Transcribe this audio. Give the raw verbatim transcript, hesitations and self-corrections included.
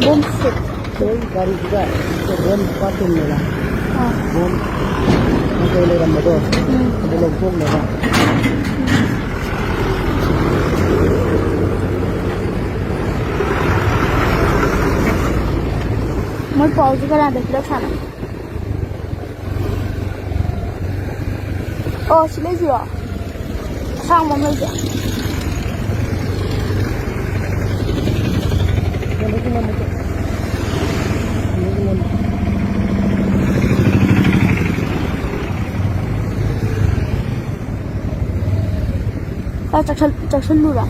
Bomb ꯁꯤꯠ꯫ ꯑꯩꯈꯣꯏ ꯒꯥꯔꯤꯁꯤꯗ bomb ꯂꯨꯄꯥ ꯀꯨꯟꯅꯦꯕ꯫ ꯑꯥ꯫ Bomb ꯃꯆꯩ ꯂꯩꯔꯝꯕꯗꯣ, ꯎꯝ꯫ ꯑꯗꯨ ꯂꯧꯊꯣꯛꯅꯕ꯫ ꯃꯣꯏ ꯄꯥꯎꯁꯦ ꯀꯅꯥꯗ ꯄꯤꯔꯛ ꯁꯥꯅꯣ? ꯑꯣ, ꯁꯤ ꯂꯩꯁꯤꯔꯣ? ꯑꯁꯥꯡꯕ ꯑꯃ ꯂꯩꯁꯦ꯫ ꯆꯥꯛ ꯆꯥꯛꯁꯜ-, ꯆꯥꯛꯁꯜꯂꯨꯔꯥ?